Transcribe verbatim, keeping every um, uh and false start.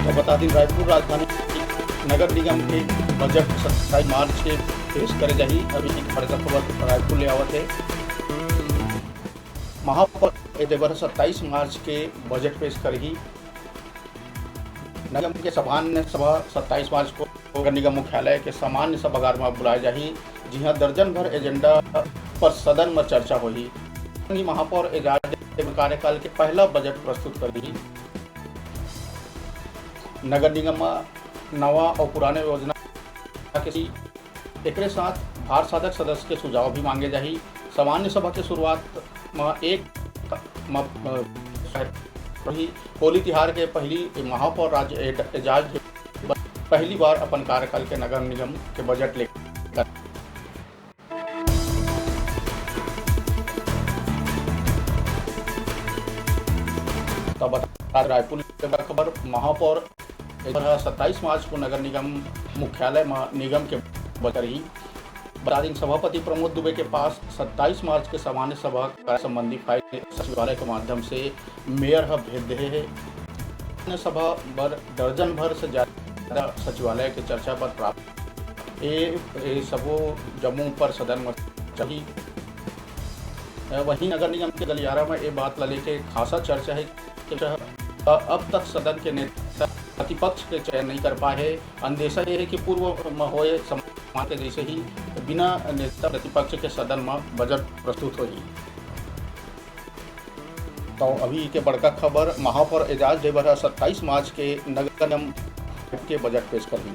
तो बता दिन, रायपुर राजधानी नगर निगम के बजट सत्ताईस मार्च के पेश करे जाही। अभी एक बड़का खबर रायपुर ले आवत हे। महापौर ए देवर सत्ताईस मार्च के बजट पेश करही। नगर निगम के सामान्य सभा सत्ताईस मार्च को नगर निगम मुख्यालय के सामान्य सभागार में बुलाए जाही, जिहां दर्जन भर एजेंडा पर सदन में चर्चा होही। वहीं महापौर एजाज कार्यकाल के पहला बजट प्रस्तुत करही। नगर निगम म नवा अउ पुराने योजना के सी-, एकरे साथ भार साधक सदस्य के सुझाव भी मांगे जाही। सामान्य सभा के शुरुआत म एक म, म, रही। होली तिहार के पहली महापौर राज एड-, एजाज पहली बार अपन कार्यकाल के नगर निगम के बजट लेकर तो बता रायपुर के बड़ खबर, महापौर सत्ताईस मार्च को नगर निगम मुख्यालय म निगम के बजट रही। बता दिन, सभापति प्रमोद दुबे के पास सत्ताईस मार्च के सामान्य सभा कार्य संबंधी फाइल सचिवालय के माध्यम से मेयर ह भेज देहे हे। सामान्य सभा बर दर्जन भर से ज्यादा सचिवालय के चर्चा पर प्राप्त ए, ए सबो जम्मो ऊपर सदन म चली। वहीं नगर निगम के गलियारा में ए बात ला लेके खासा चर्चा हे कि अब तक सदन के नेता प्रतिपक्ष के चयन नहीं कर पाए हे। अंदेशा ये हे कि पूर्व म होए सम्मान के जैसे ही बिना नेता प्रतिपक्ष के सदन म बजट प्रस्तुत होही। तो अभी के बड़का खबर, महापौर एजाज ढेबर ह सत्ताईस मार्च के नगर निगम के बजट पेश करही।